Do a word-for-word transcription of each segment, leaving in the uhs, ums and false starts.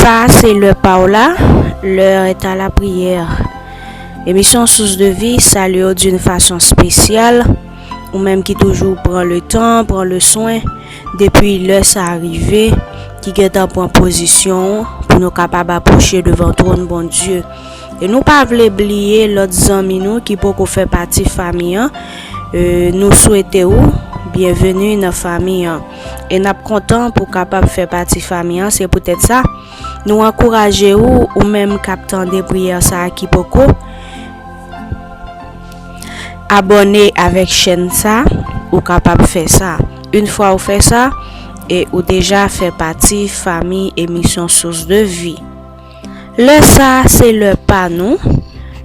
Sa se lè pa w la, l'heure est à la prière. Emisyon Source de Vie salye w d'une façon spéciale. Ou menm ki toujou pran le tan, pran le swen, depi lè sa rive, ki gentan pran pozisyon pou nou kapab apwoche devan twòn Bondye. E nou pa vle bliye lòt zanmi nou ki poko fè pati fanmi an. E, nou swete w byenveni nan fanmi an. E n ap kontan pou w kapab fè pati fanmi an. Se poutèt sa, nou ankouraje w, ou menm k ap tande priyè sa a ki poko abòne avèk chèn sa, ou kapab fè sa. Yon fwa ou fè sa, e ou deja fè pati fanmi emisyon Source de Vie. Lè sa, se lè pa nou.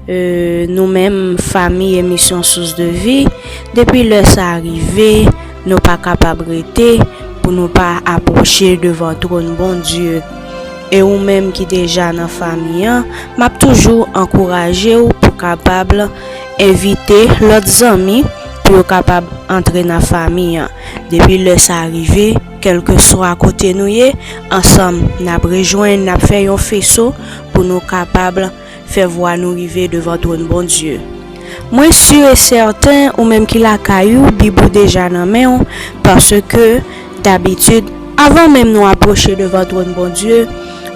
E, nou menm, fanmi emisyon Source de Vie, depi lè sa rive, nou pa kapab rete pou nou pa apwoche devan twòn Bondye. E ou menm ki deja nan fanmi an, m ap toujou ankouraje w pou kapab envite lòt zanmi pou yo kapab antre nan fanmi an. Depi lè sa rive, kèlkeswa kote nou ye, ansanm n ap rejwenn, n ap fè yon feso pou nou kapab fè vwa nou rive devan twòn Bondye. Mwen si e sèten, ou menm ki lakay ou, Bib ou deja nan men w, paske dabitid, avan menm nou apwoche devan twòn Bondye,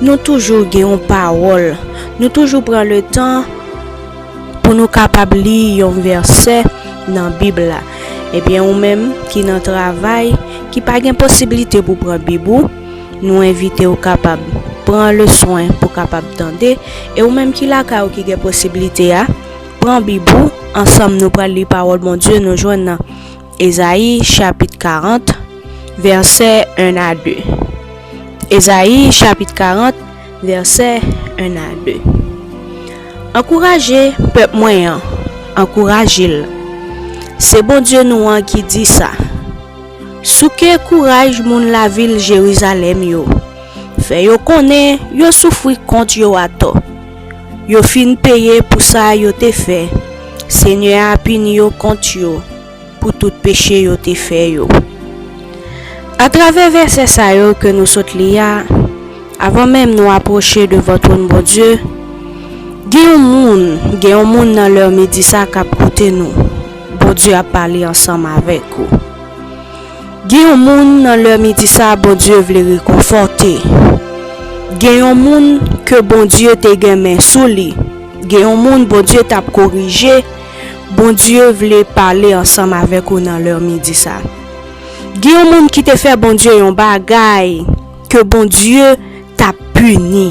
nou toujou gen yon pawòl. Nou toujou pran le tan pou nou kapab li yon vèsè nan Bib la. Ebyen, ou menm ki nan travay, ki pa gen posiblite pou pran Bib ou, nou envite w kapab pran le swen pou kapab tande. E ou menm ki lakay ou ki gen posiblite a, pran Bib ou, ansanm nou pral li pawòl Bondye nou jwenn nan Ezayi chapit karant, vèsè en a de. Ezayi chapit karant, vèsè en a de. Ankouraje pèp mwen an, ankouraje l. Se Bondye nou an ki di sa. Souke kouraj moun lavil Jerizalèm yo. Fè yo konnen yo soufri kont yo atò. Yo fin peye pou sa yo te fè. Senyè a pini yo kont yo pou tout peche yo te fè yo. Atravè vèsè sa yo ke nou sot li a, avan menm nou apwoche devan twòn Bondye, gen yon moun, gen yon moun nan lè midi sa k ap koute nou. Bondye ap pale ansanm avèk ou. Gen yon moun nan lè midi sa Bondye vle rekonfòte. Gen yon moun ke Bondye te gen men sou li. Gen yon moun Bondye t ap korije. Bondye vle pale ansanm avèk ou nan lè midi sa. Gen yon moun ki te fè Bondye yon bagay ke Bondye t ap pini,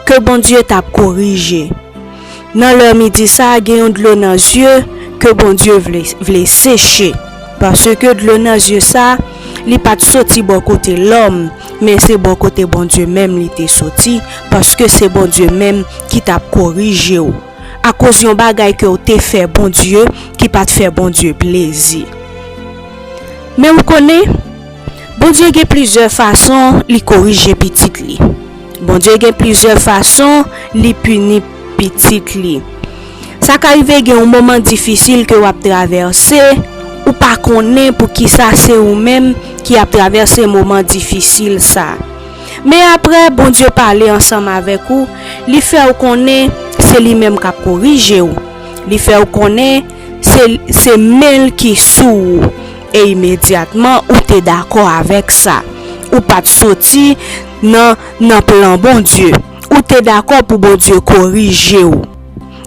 ke Bondye t ap korije. Nan lè midi sa, gen yon dlo nan zye ke Bondye vle, vle seche. Paske dlo nan zye sa, li pa t soti bò kote lòm, men se bò kote Bondye menm li te soti, paske se Bondye menm ki t ap korije w. Akoz yon bagay ke w te fè Bondye ki pa t fè Bondye plezi. Men ou konnen, Bondye gen plizyè fason li korije pitit li. Bondye gen plizyè fason li pini pitit li. Sa ka rive gen yon moman difisil ke w ap travèse, ou pa konnen poukisa se ou menm ki ap travèse moman difisil sa. Men apre, Bondye pale ansanm avèk ou, li fè w konnen se li menm k ap korije w. Li fè w konnen se, se men l ki sou ou. E imedyatman, ou te dakò avèk sa. Ou pa t soti nan, nan plan Bondye. Ou te dakò pou Bondye korije w.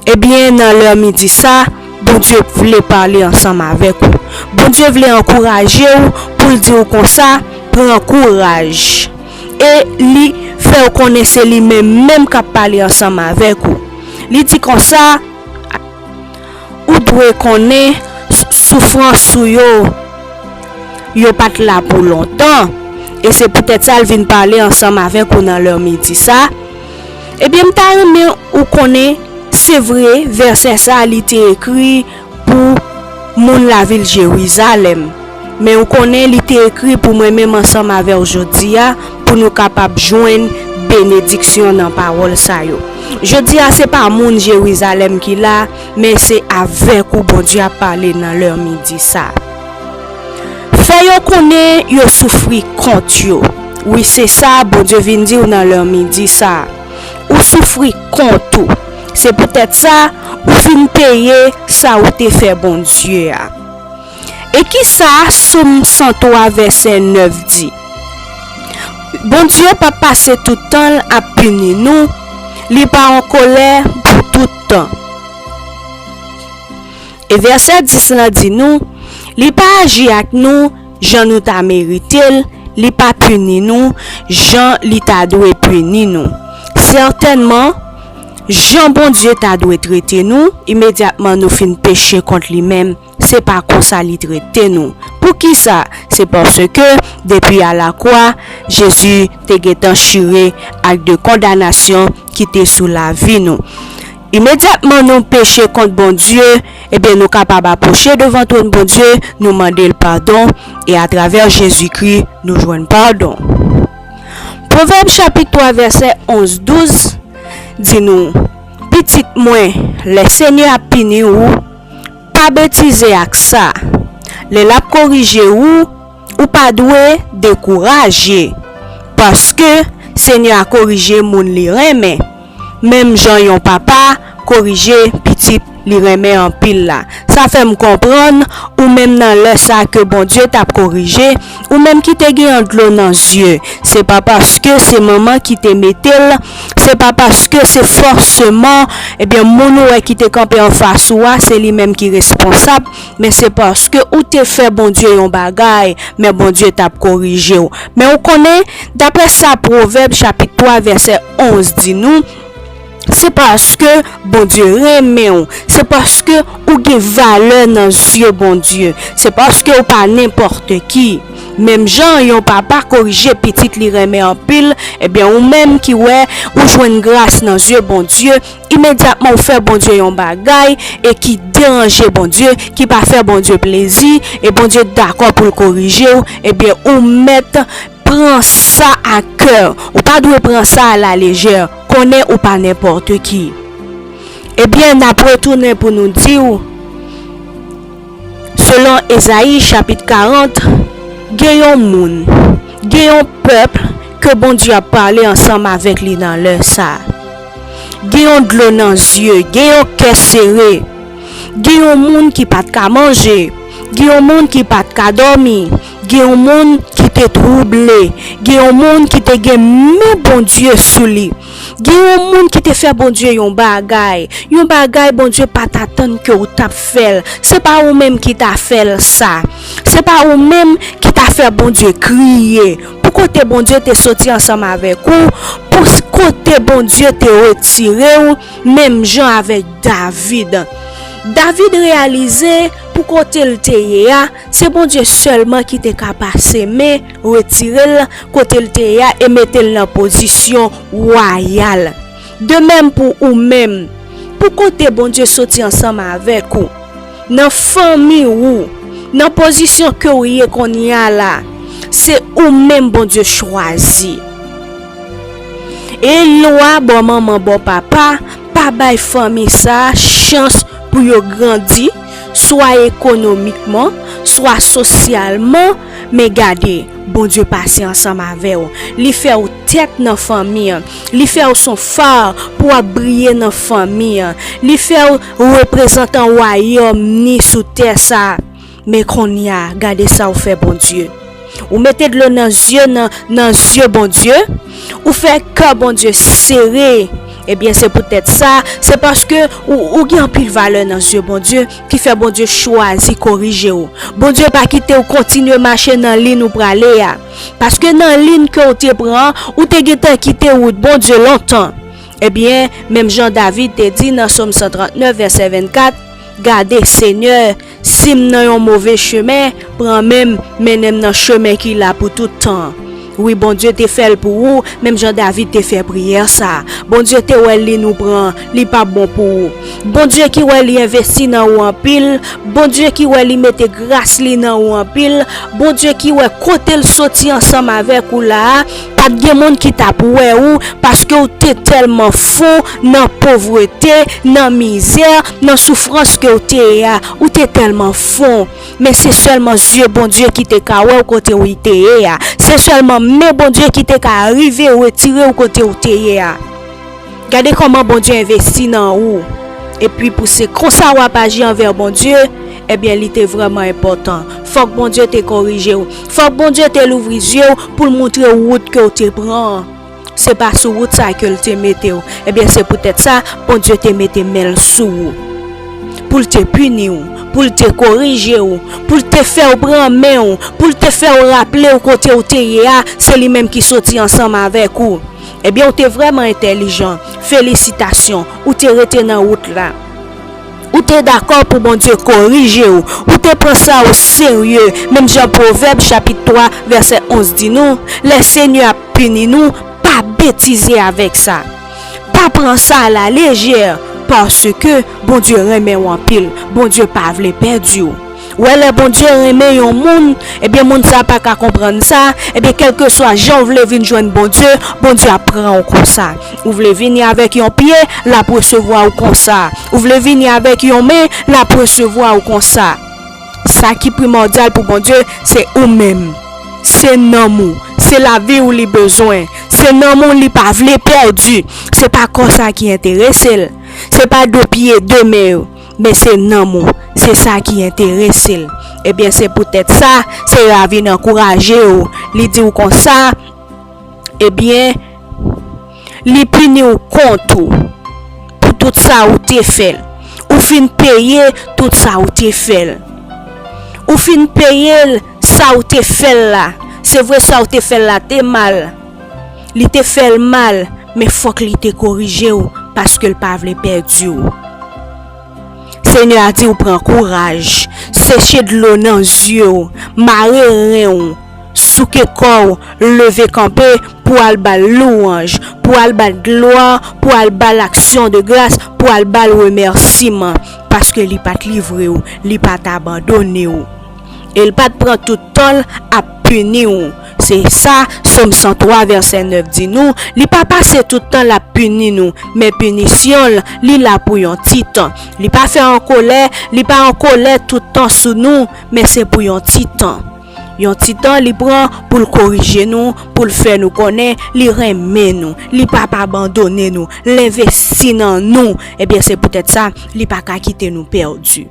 Ebyen, nan lè midi sa, Bondye vle pale ansanm avèk ou. Bondye vle ankouraje w pou l di w konsa, pran kouraj. E li fè w konnen se li menm menm k ap pale ansanm avèk ou. Li di konsa, ou dwe konnen s-, soufrans ou yo, yo pa t la pou lontan. E se poutèt sa l vin pale ansanm avèk ou nan lè midi sa. Ebyen, m ta renmen ou konnen, se vre, vèsè sa a, li te ekri pou moun lavil Jerizalèm. Men ou konnen, li te ekri pou mwen menm ansanm avè w jodi a, pou nou kapab jwenn benediksyon nan pawòl sa yo. Jodi a, se pa moun Jerizalèm ki la, men se avèk ou Bondye ap pale nan lè midi sa. Fè yo konnen yo soufri kont yo. Wi, se sa Bondye vin di w nan lè midi sa a. Ou soufri kont ou. Se poutèt sa, ou vin peye sa ou te fè Bondye a. E kisa Sòm san twa vèsè nèf di? Bondye p ap pase tout tan l ap pini nou, li pa an kòlè pou tout tan. E vèsè dis lan di nou, li pa aji ak nou jan nou ta merite l, li pa pini nou jan li ta dwe pini nou. Sètènman, jan Bondye ta dwe trete nou, imedyatman nou fin peche kont li menm, se pa konsa li trete nou. Poukisa? Se paske depi alakwa, Jezi te gentan chire ak de kondanasyon ki te sou lavi nou. Imedyatman nou peche kont Bondye, ebyen nou kapab apwoche devan twòn Bondye, nou mande l padon, e atravè Jezikri, nou jwenn padon. Pwovèb chapit twa vèsè onz, douz di nou, pitit mwen, lè Senyè ap pini w, pa betize ak sa. Lè l ap korije w, ou pa dwe dekouraje, paske Senyè a korije moun li renmen, menm jan yon papa korije pitit li renmen anpil la. Sa fè m konprann, ou menm nan lè sa ke Bondye t ap korije, ou menm ki te gen yon dlo nan zye, se pa paske se manman ki te mete l, se pa paske se fòseman, ebyen, moun ou wè ki te kanpe anfas ou a, se li menm ki responsab, men se paske ou te fè Bondye yon bagay, men Bondye t ap korije w. Men ou konnen, daprè sa Pwovèb chapit twa vèsè onz di nou, se paske Bondye renmen w, se paske ou gen valè nan zye Bondye, se paske ou pa nenpòt ki. Menm jan yon papa korije pitit li renmen anpil, ebyen ou menm ki wè ou jwenn gras nan zye Bondye, imedyatman ou fè Bondye yon bagay e ki deranje Bondye, ki pa fè Bondye plezi, e Bondye dakò pou l korije w, ebyen ou mèt pran sa a kè. Ou pa dwe pran sa a lalejè. Konnen ou pa nenpòt ki. Ebyen, n ap retounen pou nou di w, selon Ezayi chapit karant, gen yon moun, gen yon pèp ke Bondye ap pale ansanm avèk li nan lè sa a. Gen yon dlo nan zye, gen yon kè sere, gen yon moun ki pa t ka manje, gen yon moun ki pa t ka dòmi, gen yon moun ki te twouble, gen yon moun ki te gen men Bondye sou li, gen yon moun ki te fè Bondye yon bagay, yon bagay Bondye pa t atann ke w t ap fè l. Se pa ou menm ki ta fè l sa. Se pa ou menm ki ta fè Bondye kriye. Pou kote Bondye te soti ansanm avèk ou, pou s-, kote Bondye te retire w, menm jan avèk David. David reyalize pou kote l te ye a, se Bondye sèlman ki te ka pase men, retire l kote l te ye a e mete l nan pozisyon wayal. De menm pou ou menm, pou kote Bondye soti ansanm avèk ou, nan fanmi ou, nan pozisyon ke w ye kounye a la, se ou menm Bondye chwazi. E lwa bò manman, bò papa, pa bay fanmi sa a chans pou yo grandi, swa ekonomikman, swa sosyalman, men gade, Bondye pase ansanm avè w. Li fè w tèt nan fanmi an. Li fè w s on fa pou w ap briye nan fanmi an. Li fè w reprezantan wayòm ni sou tè sa a. Men kounye a, gade sa w fè Bondye. Ou mete dlo nan zye, nan, nan zye Bondye. Ou fè kè Bondye sere. Ebyen, se poutèt sa, se paske ou, ou gen anpil valè nan zye Bondye ki fè Bondye chwazi korije w. Bondye pa kite w kontinye mache nan liy ou prale a. Paske nan liy ke w te pran an, ou te gentan kite wout Bondye lontan. Ebyen, menm jan David te di nan Sòm san trannèf, vèsè vennkat, gade, Senyè, si m nan yon move chemen, pran men m, mennen m nan chemen ki la pou tout tan an. Wi, Bondye te fè l pou ou, menm jan David te fè priyè sa a. Bondye te wè liy ou pran an, li p ap bon pou ou. Bondye ki wè li envesti nan ou anpil, Bondye ki wè li mete gras li nan ou anpil, Bondye ki wè kote l soti ansanm avèk ou la a, pa t gen moun ki t ap wè ou, paske ou te tèlman fon nan povrete, nan mizè, nan soufrans ke w te ye a, ou te tèlman fon. Men se sèlman zye Bondye ki te ka wè w kote w te ye a. Se sèlman Men Bondye ki te ka rive retire w kote w te ye a. Gade kòman Bondye envesti nan ou. Epi pou se konsa w ap aji anvè Bondye, ebyen li te vrèman enpòtan. Fòk Bondye te korije w. Fòk Bondye te louvri zye w pou l moutre w wout ke w te pran an. Se pa sou wout sa ke l te mete w. Ebyen se poutèt sa, Bondye te mete men l sou ou. Pou l te pini w, pou l te korije w, pou l te fè w pran men w, pou l te fè w raple w kote w te ye a, se li menm ki soti ansanm avèk ou. Ebyen, w te vrèman entèlijan. Felisitasyon, ou te rete nan wout la. Ou te dakò pou Bondye korije w. Ou te pran sa o serye. Menm jan Pwovèb chapit twa, vèsè onz di nou, lè Senyè ap pini nou, pa betize avèk sa. Pa pran sa alalejè, paske Bondye renmen w anpil. Bondye pa vle pèdi w. Ou wè, lè Bondye renmen yon moun, ebyen, moun sa pa ka konprann sa, ebyen, kèlkeswa jan w vle vin jwenn Bondye, Bondye ap pran w konsa. Ou vle vini avèk yon pye, l ap resevwa w konsa. Ou vle vini avèk yon men, l ap resevwa w konsa. Sa ki primòdyal pou Bondye, se ou menm. Se nanm ou. Se lavi w li bezwen. Se nanm ou li pa vle pèdi. Se pa kò sa ki enterese l. Se pa de pye, de men yo. Men se nanm ou. Se sa ki enterese l. Ebyen, se poutèt sa, Seyè a vin ankouraje w. Li di w konsa, ebyen, li pini w kont ou pou tout sa ou te fè l. Ou fin peye tout sa ou te fè l. Ou fin peye l sa ou te fè l la. Se vre, sa ou te fè l la te mal. Li te fè l mal, men fòk li te korije w paske l pa vle pèdi w. Senyè a di w pran kouraj, seche dlo nan zye w, mare ren w, souke kò w, leve kanpe pou al ba l louwanj, pou al ba l glwa, pou al ba l aksyon de gras, pou al ba l remèsiman, paske li pa t livre w, li pa t abandone w. E l pa t pran tout tan l ap pini w. Se sa, Sòm san twa, vèsè nèf di nou, li pa pase tout tan l ap pini nou, men pinisyon l, li la pou yon ti tan. Li pa fè an kolè, li pa an kolè tout tan sou nou, men se pou yon ti tan. Yon ti tan li pran pou l korije nou, pou l fè nou konnen li renmen nou, li p ap abandone nou, l envesti nan nou. Ebyen, se poutèt sa, li pa ka kite nou pèdi.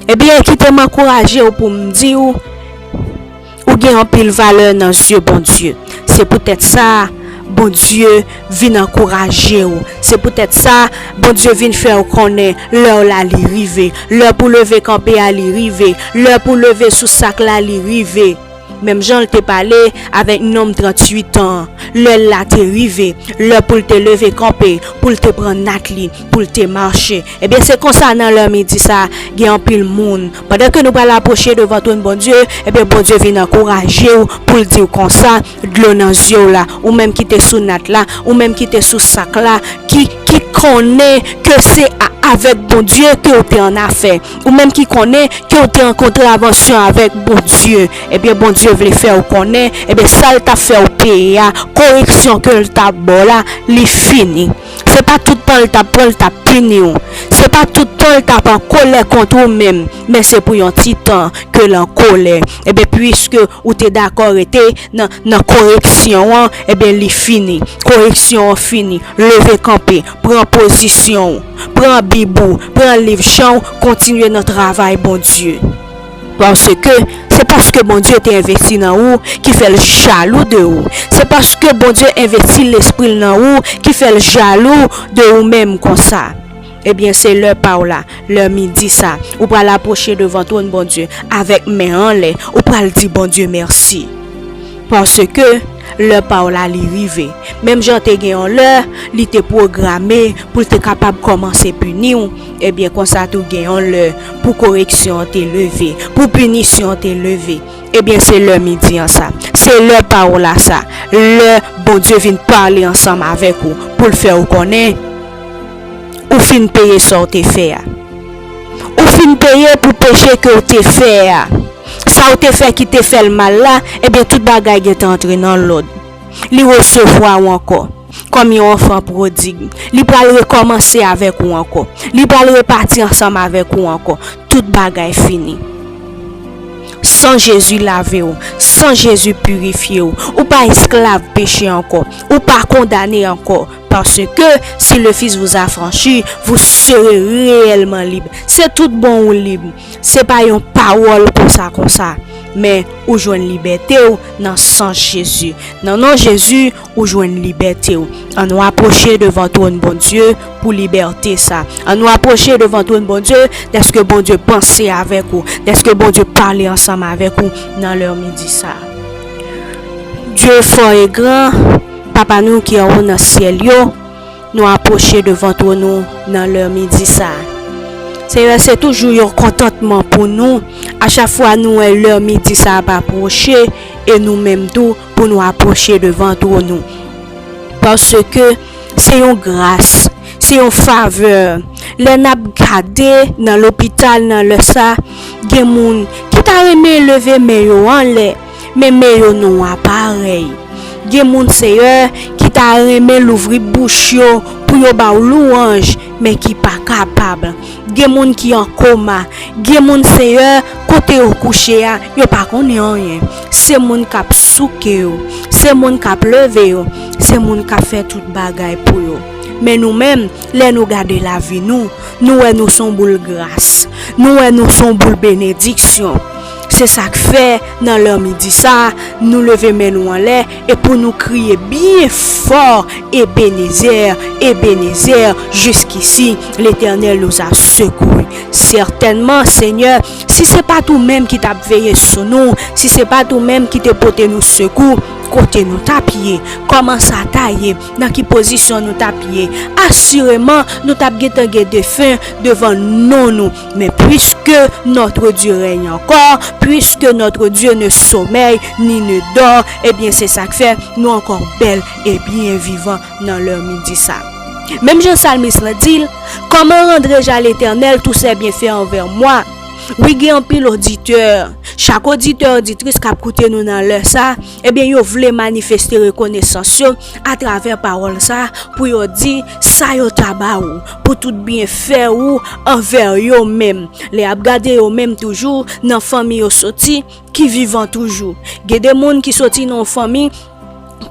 Ebyen, kite m ankouraje w pou m di w, ou gen anpil valè nan zye Bondye. Se poutèt sa, Bondye vin ankouraje w. Se poutèt sa, Bondye vin fè w konnen lè w la li rive. Lè pou leve kanpe a li rive. Lè pou leve sou sak la li rive. Menm jan l te pale avèk nonm tranntuit an, lè l la te rive, lè pou l te leve kanpe, pou l te pran nat li, pou l te mache. Ebyen, se konsa nan lè midi sa a, gen anpil moun, pandan ke nou pral apwoche devan twòn Bondye, ebyen, Bondye vin ankouraje w pou l di w konsa, dlo nan zye w la, ou menm ki te sou nat la, ou menm ki te sou sak la, ki, ki konnen ke se a, avèk Bondye ke w te annafè, ou menm ki konnen ke w te an kontravansyon avèk Bondye, ebyen, Bondye vle fè w konnen, ebyen, sa l t ap fè w peye a, koreksyon ke l t ap ba w la, li fini. Se pa tout tan l t ap pran, l t ap pini w. Se pa tout tan l t ap an kolè kont ou menm, men se pou yon ti tan ke l an kolè. Ebyen, piske ou te dakò rete nan, nan koreksyon an, ebyen, li fini. Koreksyon an fini. Leve kanpe, pran pozisyon w, pran bib ou, pran liv chan w, kontinye nan travay Bondye. Paske se paske Bondye te envesti nan ou ki fè l jalou de ou. Se paske Bondye envesti lespri l nan ou ki fè l jalou de ou menm konsa. Ebyen, se lè pa w la, lè midi sa, ou pral apwoche devan twòn Bondye avèk men anlè, ou pral di Bondye mèsi. Paske lè pa w la, li rive. Menm jan te gen yon lè, li te pwograme pou l te kapab kòmanse pini w, ebyen, konsa tou gen yon lè pou koreksyon an te leve, pou pinisyon an te leve. Ebyen, se lè midi an sa. Se lè pa w la sa. Lè Bondye vin pale ansanm avèk ou pou l fè w konnen ou fin peye sa w te fè a. Ou fin peye pou peche ke w te fè a. Sa w te fè ki te fè l mal la, ebyen, tout bagay gentan antre nan lòd. Li resevwa w ankò. Kòm yon anfan pwodig, li pral rekòmanse avèk ou ankò. Li pral repati ansanm avèk ou ankò. Tout bagay fini. San Jezi lave w, san Jezi pirifye w, ou pa esklav peche ankò, ou pa kondane ankò. Parce que si le Fils vous affranchit, vous serez réellement libre. Se tout bon ou lib. Se pa yon pawòl konsa konsa. Men ou jwenn libète w nan san Jezi. Nan non Jezi, ou jwenn libète w. Ann nou apwoche devan twòn Bondye pou libète sa. Ann nou apwoche devan twòn Bondye, dèske Bondye panse avèk ou, dèske Bondye pale ansanm avèk ou nan lè midi sa. Dye fò e gran, Papa nou ki anwo nan syèl yo, nou apwoche devan twòn ou nan lè midi sa. Senyè, se toujou yon kontantman pou nou, a chak fwa nou wè lè midi sa ap apwoche, e nou menm tou, pou nou apwoche devan twòn ou. Paske se yon gras, se yon favè. Lè n ap gade nan lopital nan lè sa, gen moun ki ta renmen leve men yo anlè, men men yo nwa parèy. Gen moun, Senyè, ki ta renmen louvri bouch yo pou yo ba w lwanj, men ki pa kapab. Gen moun ki an koma. Gen moun, Senyè, kote yo kouche a, yo pa konnen anyen. Se moun k ap souke yo. Se moun k ap leve yo. Se moun k ap fè tout bagay pou yo. Men nou menm, lè nou gade lavi nou, nou wè nou se yon boul gras. Nou wè nou se yon boul benediksyon. Se sa k fè, nan lè midi sa, nou leve men nou anlè e pou nou kriye byen fò, Ebenezè, Ebenezè, jiskisi, Letènèl nous a secourus. Sètènman, Senyè, si se pa t ou menm ki t ap veye sou nou, si se pa t ou menm ki te pote nou sekou, kote nou t ap ye, kòman sa ta ye, nan ki pozisyon nou t ap ye, asireman, nou t ap gentan gen defen devan non nou. Men puiske notre Dieu règne encore, puisque notre Dieu ne sommeille ni ne dort, ebyen, se sa k fè nou ankò bèl e byen vivan nan lè midi sa. Menm jan salmis lan di l, comment rendrai-je à l'Éternel tous ses bienfaits envers moi? Wi, gen anpil oditè, chak oditè, oditris k ap koute nou nan lè sa, ebyen, yo vle manifeste rekonesans yo atravè pawòl sa, pou yo di sa yo ta ba ou, pou tout byenfè ou anvè yo menm. Lè y ap gade yo menm toujou, nan fanmi yo soti, ki vivan toujou. Gen de moun ki soti nan yon fanmi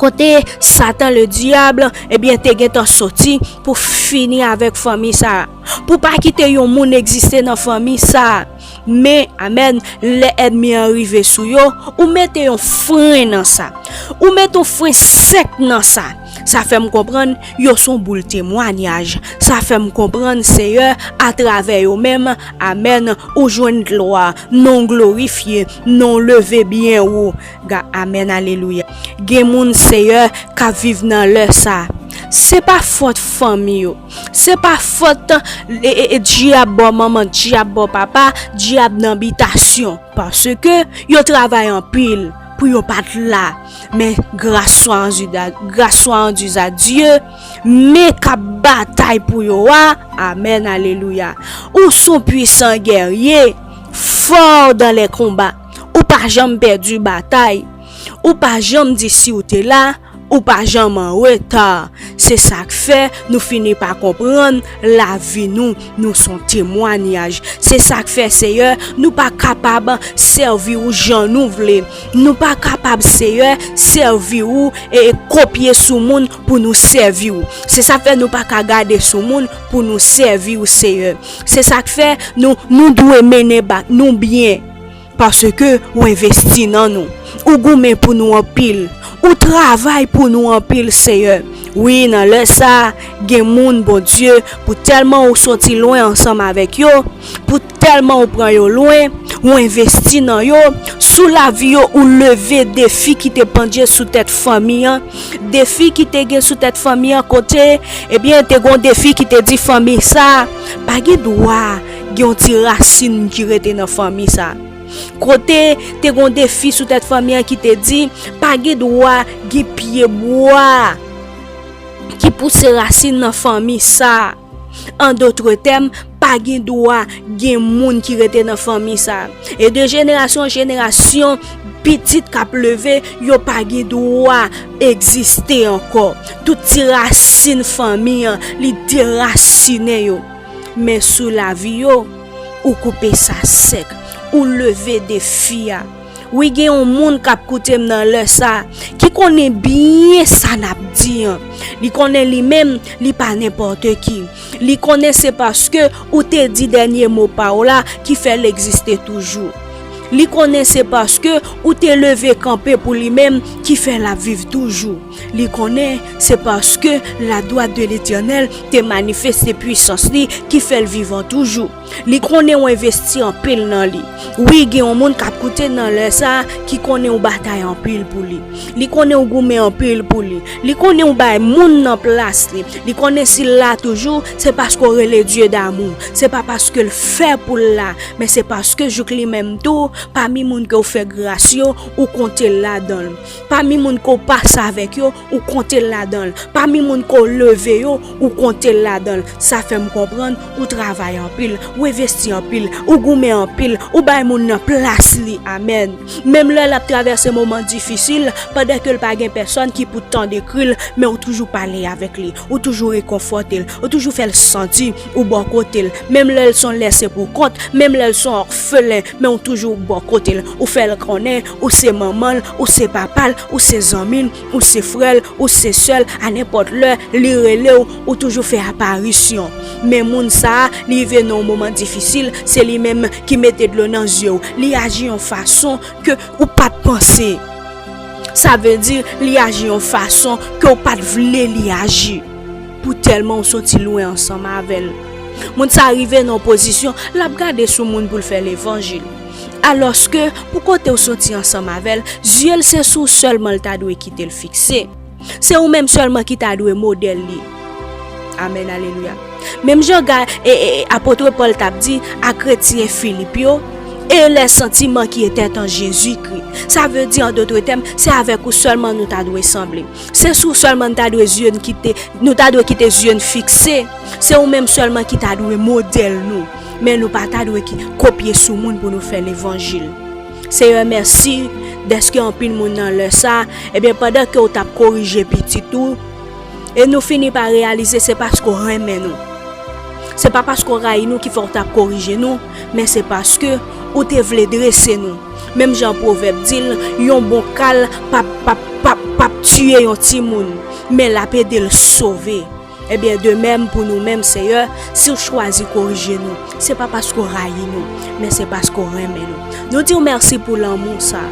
kote Satan Ledyab, ebyen, te gentan soti pou fini avèk fanmi sa a. Pou pa kite yon moun egziste nan fanmi sa a. Men, amèn, lè ènmi an rive sou yo, ou mete yon fren nan sa. Ou mete yon fren sèk nan sa. Sa fè m konprann yo se yon boul temwayaj. Sa fè m konprann, Seyè, atravè yo menm, amèn, ou jwenn glwa, non w glorifye, non w leve byen wo. Ga-, amèn, alelouya. Gen moun, Seyè, k ap viv nan lè sa. Se pa fòt fanmi yo. Se pa fòt, e, e, e, dyab bò manman, dyab bò papa, dyab nan bitasyon. Paske yo travay anpil pou yo pa t la. Men gras swa an Dye, gras swa an Dye, men k ap batay pou yo a. Amèn, alelouya. Ou se yon pwisan gèrye, fò dans les combats. Ou pa janm pèdi batay. Ou pa janm di si w te la, ou pa janm an reta. Se sa k fè nou fini pa konprann lavi nou, nou se yon temwayaj. Se sa k fè, Seyè, nou pa kapab sèvi w jan nou vle. Nou pa kapab, Seyè, sèvi w e kopye sou moun pou nou sèvi w. Se sa k fè nou pa ka gade sou moun pou nou sèvi w, Seyè. Se sa k fè nou, nou dwe mennen bak nou byen. Paske ou envesti nan nou. Ou goumen pou nou anpil. Ou travay pou nou anpil, Seyè. Wi, nan lè sa a, gen moun, Bondye, pou tèlman ou soti lwen ansanm avèk yo, pou tèlman ou pran yo lwen, ou envesti nan yo, sou lavi yo, ou leve defi ki te pandye sou tèt fanmi an, defi ki te gen sou tèt fanmi an, kote, ebyen, te gen yon defi ki te di fanmi sa a pa gen dwa gen yon ti rasin ki rete nan fanmi sa a. Kote te gen yon defi sou tèt fanmi an ki te di, pa gen dwa gen pye bwa ki pouse rasin nan fanmi sa a. An dòt tèm, pa gen dwa gen moun ki rete nan fanmi sa a. E de jenerasyon an jenerasyon, pitit k ap leve, yo pa gen dwa egziste ankò. Tout ti rasin fanmi an, li derasinen yo. Men sou lavi yo, ou koupe sa sèk. ou leve defi a. Wi, gen yon moun k ap koute m nan lè sa a, ki konnen byen sa n ap di an. Li konnen li menm, li pa nenpòt ki. Li konnen se paske ou te di dènye mo pa w la ki fè l egziste toujou. Li konnen se paske ou te leve kanpe pou li menm ki fè l ap viv toujou. Li konnen se paske la droite de l'Éternel te manifeste pwisans li ki fè l vivan toujou. Li konnen w envesti anpil nan li. Wi, gen yon moun k ap koute nan lè sa a ki konnen w batay anpil pou li. Li konnen w goumen anpil pou li. Li konnen w bay moun nan plas li. Li konnen si l la toujou, se paske w rele Dye damou. Se pa paske l fè pou l la, men se paske jouk li menm tou, pami moun ke w fè gras yo, ou konte l ladan l. Pami moun ke w pase avèk yo, ou konte l ladan l. Pami moun ke w leve yo, ou konte l ladan l. Sa fè m konprann ou travay anpil, ou envesti anpil, ou goumen anpil, ou bay moun nan plas li. Amèn. Menm lè l ap travèse moman difisil, pandan ke l pa gen pèsòn ki pou tande kri l, men ou toujou pale avèk li, ou toujou rekonfòte l, ou toujou fè l santi ou bò kote l. Menm lè l se yon lèse pou kont, menm lè l se yon òfelen, men ou toujou bò kote l. Ou fè l konnen ou se manman l, ou se papa l, ou se zanmi l, ou se frè l, ou se sè l, a nenpòt lè li rele w, ou toujou fè aparisyon. Men moun sa a, li rive nan yon moman difisil, se li menm ki mete dlo nan zye w. Li aji yon fason ke ou pa t panse. Sa vle di, li aji yon fason ke w pa t vle li aji. Pou tèlman w soti lwen ansanm avè l. Moun sa a rive nan yon pozisyon, l ap gade sou moun pou l fè levanjil. Alòske, pou kote w soti ansanm avè l, zye l se sou w sèlman l ta dwe kite l fikse. Se ou menm sèlman ki ta dwe modèl li. Amèn, alelouya. Menm jan ga, e, e, e, apot Pòl t ap di a kretyen Filip yo, ayez les sentiments qui étaient en Jésus-Christ. Sa vle di, an dòt tèm, se avèk ou sèlman nou ta dwe sanble. Se sou w sèlman nou ta dwe zye n kite, nou ta dwe kite zye n fikse. Se ou menm sèlman ki ta dwe modèl nou. Men nou pa ta dwe ki, kopye sou moun pou nou fè levanjil. Seyè, mèsi dèske anpil moun nan lè sa, ebyen, pandan ke w t ap korije pitit ou, e nou fini pa reyalize se paske w renmen nou. Se pa paske w rayi nou ki fè w t ap korije nou, men se paske ou te vle drese nou. Menm jan pwovèb di l, yon bon kal p ap, p ap, p ap, p ap tiye yon timoun, men l ap ede l sove. Ebyen, de menm pou nou menm, Seyè, si w chwazi korije nou, se pa paske w rayi nou, men se paske w renmen nou. Nou di w mèsi pou lanmou sa.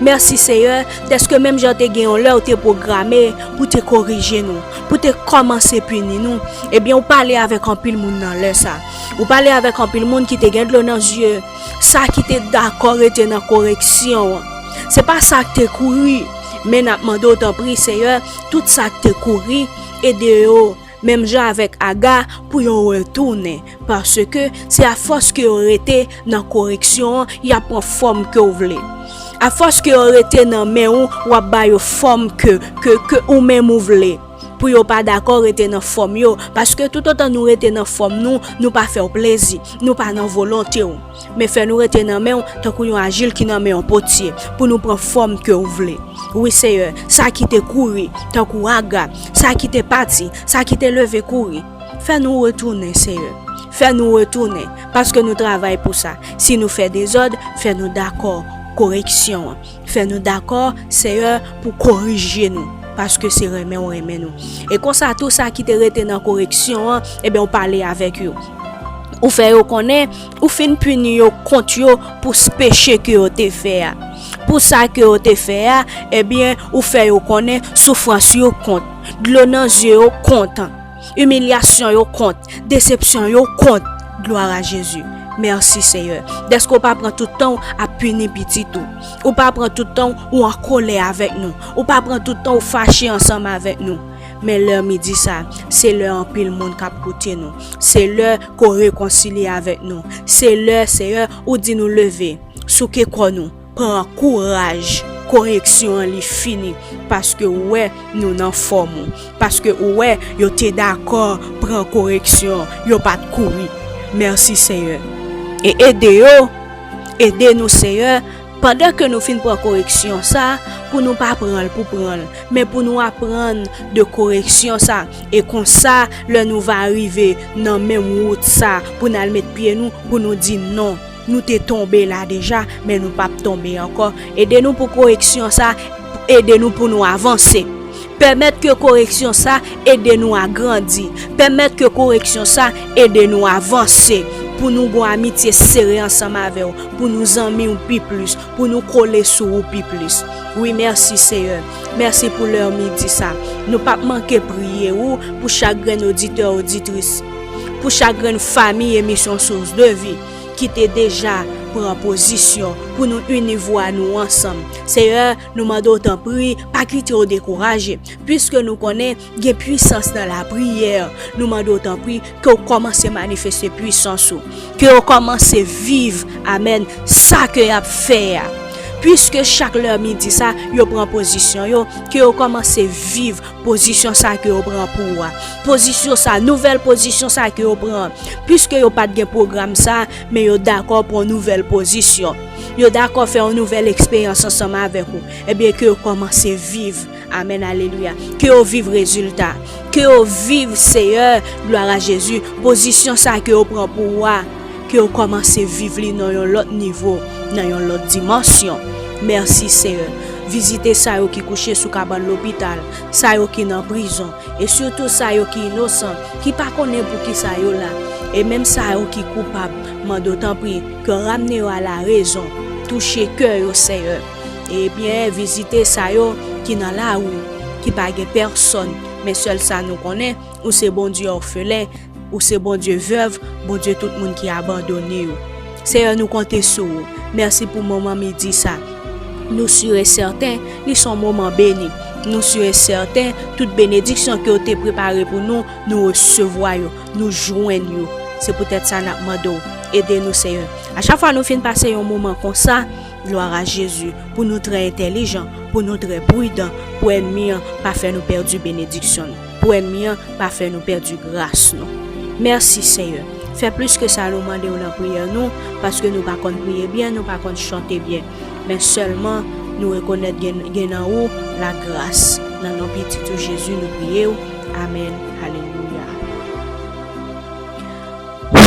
Mèsi, Seyè, dèske menm jan te gen yon lè w te pwograme pou te korije nou, pou te kòmanse pini nou, ebyen, ou pale avèk anpil moun nan lè sa. Ou pale avèk anpil moun ki te gen dlo nan zye, sa ki te dakò rete nan koreksyon an. Se pa sa k te kouri, men n ap mande w, tanpri, Seyè, tout sa k te kouri, ede yo, menm jan avèk Aga, pou yo retounen, paske se afòs ke yo rete nan koreksyon an, y ap pran fòm ke w vle. Afòs ke yo rete nan men w, w ap ba yo fòm ke, ke, ke ou menm ou vle. Pou yo pa dakò rete nan fòm yo, paske toutotan nou rete nan fòm nou, nou pa fè w plezi, nou pa nan volonte w. Men fè nou rete nan men w tankou yon ajil ki nan men yon potye, pou nou pran fòm ke w vle. Wi, Seyè, sa ki te kouri, tankou Aga, sa ki te pati, sa ki te leve kouri, fè nou retounen, Seyè. Fè nou retounen, paske nou travay pou sa. Si nou fè dezòd, fè nou dakò koreksyon an. Fè nou dakò, Seyè, pou korije nou, paske se renmen w renmen nou. E konsa, tou sa ki te rete nan koreksyon an, ebyen, ou pale avèk yo. Ou fè yo konnen, ou fin pini yo kont yo pou s-, peche ke yo te fè a. Pou sa ke yo te fè a, ebyen, ou fè yo konnen soufrans yo kont, dlo nan zye yo kont, imilyasyon yo kont, desepsyon yo kont. Glwa a Jezi. Mèsi, Seyè, dèske w pa pran tout tan w ap pini pitit ou. Ou pa pran tout tan w ou an kòlè avèk nou. Ou pa pran tout tan w fache ansanm avèk nou. Men lè midi sa, se lè anpil moun k ap koute nou. Se lè ke w rekonsilye avèk nou. Se lè, Seyè, ou di nou leve, souke kò nou, pran kouraj, koreksyon an li fini, paske ou wè nou nan fòm ou, paske ou wè yo te dakò pran koreksyon, yo pa t kouri. Mèsi, Seyè. E ede yo, ede nou, Seyè, pandan ke nou fin pran koreksyon sa, pou nou pa pran l pou pran l, men pou nou aprann de koreksyon sa, e konsa, lè nou va rive nan menm wout sa, pou n al met pye nou, pou nou di non. Nou te tonbe la deja, men nou p ap tonbe ankò. Ede nou pou koreksyon sa, ede nou pou nou avanse. Pèmèt ke koreksyon sa ede nou a grandi. Pèmèt ke koreksyon sa ede nou avanse. Pou nou gon amitye sere ansanm avè w. Pou nou zanmi w pi plis. Pou nou kole sou ou pi plis. Wi, mèsi, Seyè. Mèsi pou lè midi sa. Nou p ap manke priye ou pou chak grenn oditè, oditris. Pou chak grenn fanmi emisyon Source de Vie ki te deja pran pozisyon pou nou ini vwa nou ansanm. Seyè, nou mande w tanpri, pa kite w dekouraje, piske nou konnen gen pwisans nan lapriyè. Nou mande w tanpri, ke w kòmanse manifeste pwisans ou, ke w kòmanse viv, amèn, sa ke y ap fè a. Piske chak lè midi sa, yo pran pozisyon yo, ke yo kòmanse viv pozisyon sa ke yo pran pou ou a. Pozisyon sa, nouvèl pozisyon sa ke yo pran. Piske yo pa t gen pwogram sa, men yo dakò pran yon nouvèl pozisyon. Yo dakò fè yon nouvèl eksperyans ansanm avèk ou. Ebyen, ke yo kòmanse viv. Amèn, alelouya. Ke yo viv rezilta. Ke yo viv, Seyè, glwa a Jezi, pozisyon sa ke yo pran pou ou a, ke yo kòmanse viv li nan yon lòt nivo, nan yon lòt dimansyon. Mèsi, Seyè. Vizite sa yo ki kouche sou kabann lopital, sa yo ki nan prizon, e sitou sa yo ki inosan, ki pa konnen poukisa yo la, e menm sa yo ki koupab, mande w tanpri, ke w ramne yo a larezon, touche kè yo, Seyè. Ebyen, vizite sa yo ki nan lari, ki pa gen pèsòn, men sèl sa nou konnen, ou se Bondye òfelen, ou se Bondye vèv, Bondye tout moun ki abandone yo. Seyè, nou konte sou ou. Mèsi pou moman midi sa. Nou si e sèten, li se yon moman beni. Nou si e sèten, tout benediksyon ke w te prepare pou nou, nou resevwa yo, nou jwenn yo. Se poutèt sa n ap mande w, ede nou, Seyè. A chak fwa nou fin pase yon moman konsa, glwa a Jezi, pou nou trè entèlijan, pou nou trè pridan, pou ènmi an pa fè nou pèdi benediksyon nou, pou ènmi an pa fè nou pèdi gras nou. Mèsi, Seyè. Fè plis ke sa nou mande w nan priyè nou, paske nou pa konn priye byen, nou pa konn chante byen. Men sèlman, nou rekonèt gen, gen nan ou lagras. Nan non Pitit ou Jezi, nou priye w. Amèn. Alelouya.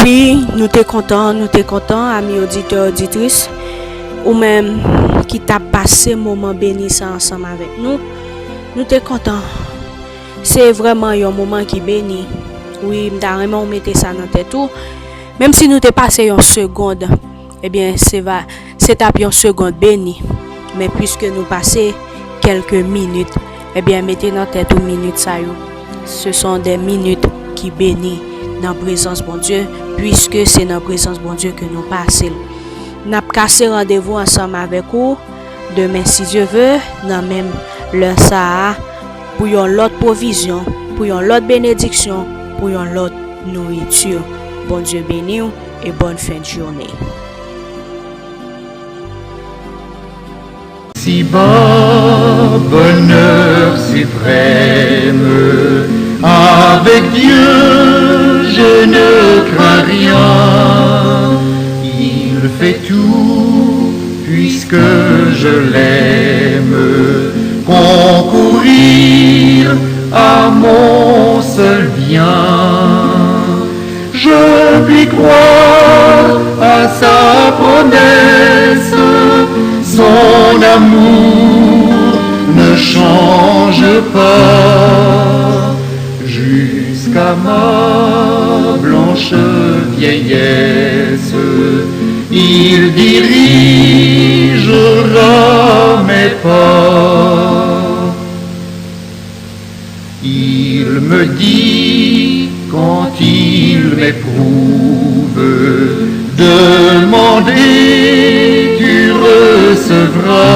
Wi, nou te kontan, nou te kontan, ami oditè, oditris, ou menm ki t ap pase moman beni sa ansanm avèk nou. Nou te kontan. Se vrèman yon moman ki beni. Wi, m ta renmen w mete sa nan tèt ou. Menm si nou te pase yon segond, ebyen, se va, se t ap yon segond beni. Men piske nou pase kèlke minit, ebyen, mete nan tèt ou minit sa yo. Ce sont des minutes qui bénissent nan prezans Bondye, piske se nan prezans Bondye ke nou pase l. N ap kase randevou ansanm avèk ou demen, si Dye ve, nan menm lè sa a, pou yon lòt pwovizyon, pou yon lòt benediksyon, pou yon lòt nouriti. Bondye beni w e bòn fen de jounen. Si bas bonheur suprême, avec Dieu je ne crains rien. Il fait tout, puisque je l'aime, concourir à mon seul bien. Je puis croire à sa promesse, son amour ne change pas. Jusqu'à ma blanche vieillesse, il dirigera mes pas. Il me dit quand il m'éprouve, demandez, tu recevras.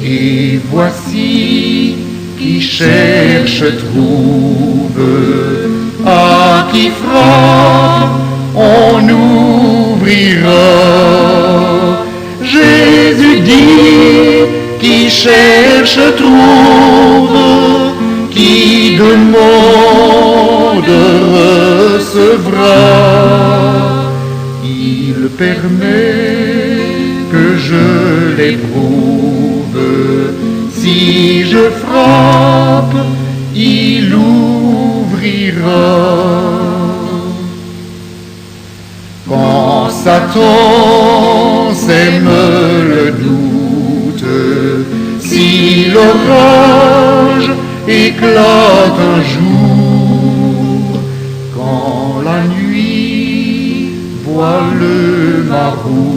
Et voici qui cherche trouve, à qui frappe on ouvrira. Jésus dit, qui cherche trouve, qui demande recevra. Il permet que je l'éprouve, si je frappe, il ouvrira. Quand Satan Non, sème le doute, si l'orage éclate un jour, quand la nuit voile ma route.